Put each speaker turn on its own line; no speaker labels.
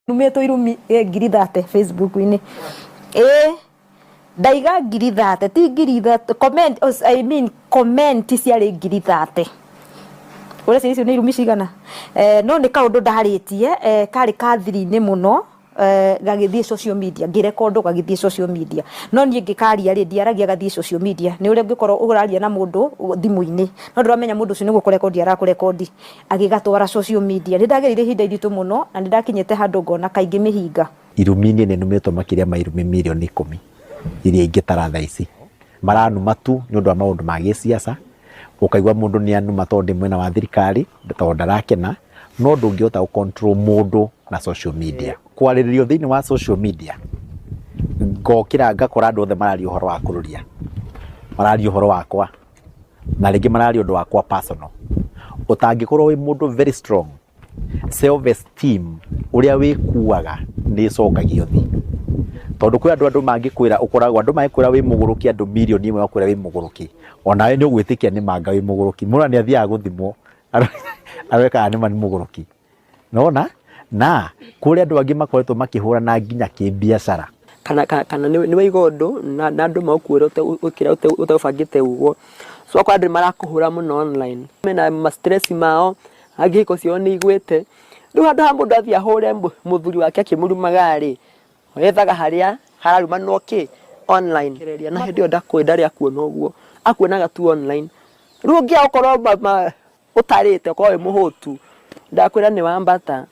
Numĩtwo irumi 30,000 Facebook-inĩ. Ĩĩ ndaiga 30,000, ti 30,000, comment, I mean comment ciarĩ 30,000. Ũreciria icio nĩ irumi cigana? No nĩ kaũndũ ndarĩtie karĩ ka thiri-inĩ mũno, gagĩthiĩ social media, ngĩrekondwo gagĩthiĩ social media. No niĩ ngĩkaria rĩ, ndiaragia gathiĩ social media. Nĩ ũrĩa ũngĩkorwo ũraria na mũndũ thimũ-inĩ, no ndũramenya mũndũ ũcio nĩ gũkũrekondi arakũrekondi agĩgatwara social media. Nĩ ndagereire ihinda iritũ mũno na nĩ ndakinyĩte handũ ngona kaingĩ mĩhinga.
Irumi-inĩ nĩ numĩtwo makĩria ma irumi mirioni 10 iria ingĩtara thaa ici. Maranuma tu nĩ ũndũ wa maũndũ ma gĩsiasa, ũkaigua mũndũ nĩ anuma tondũ ndĩ mwena wa thirikari, tondũ ndarakena, no ndũngĩhota gũ control mũndũ na social media. Kwarĩrĩrio thĩinĩ wa social media, ngokĩra ngakora andũ othe mararia ũhoro wa kũrũria, mararia ũhoro wakwa, na rĩngĩ mararia ũndũ wakwa personal. Ũtangĩkorwo wĩ mũndũ very strong, self esteem ũrĩa wĩkuaga nĩ ĩcokagio thĩ. Tondũ kwĩ andũ andũ mangĩkwĩra ũkoragwo andũ mangĩkwĩra wĩ mũgũrũki, andũ mirioni 1 makwĩra wĩ mũgũrũki, onawe nĩ ũgwĩtĩkia nĩ manga wĩ mũgũrũki. Mũndũ nĩ athiaga gũthimwo arore kana nĩma nĩ mũgũrũki. Nĩwona? Na kũrĩ andũ angĩ makoretwo makĩhũrana nginya kĩbiacara.
Kana nĩ waiga ũndũ na andũ magũkuĩra ũtegũbangĩte ũguo. So ũgakora andũ nĩ marakũhũra mũno online. Mena ma stress mao, angĩ hiko ciao nĩ igwĩte. Rĩu handũ ha mũndũ athiĩ ahũre mũthuri wake akĩmũrumaga rĩ, ethaga harĩa hararumanwo kĩ online. Na hĩndĩ ĩyo ndakũĩ ndarĩ akuona ũguo, akuonaga tu online. Rĩu ũngĩaga gũkorwo ũtarĩte ũkorwo wĩ mũhũtu, ndakwĩra nĩ wambata.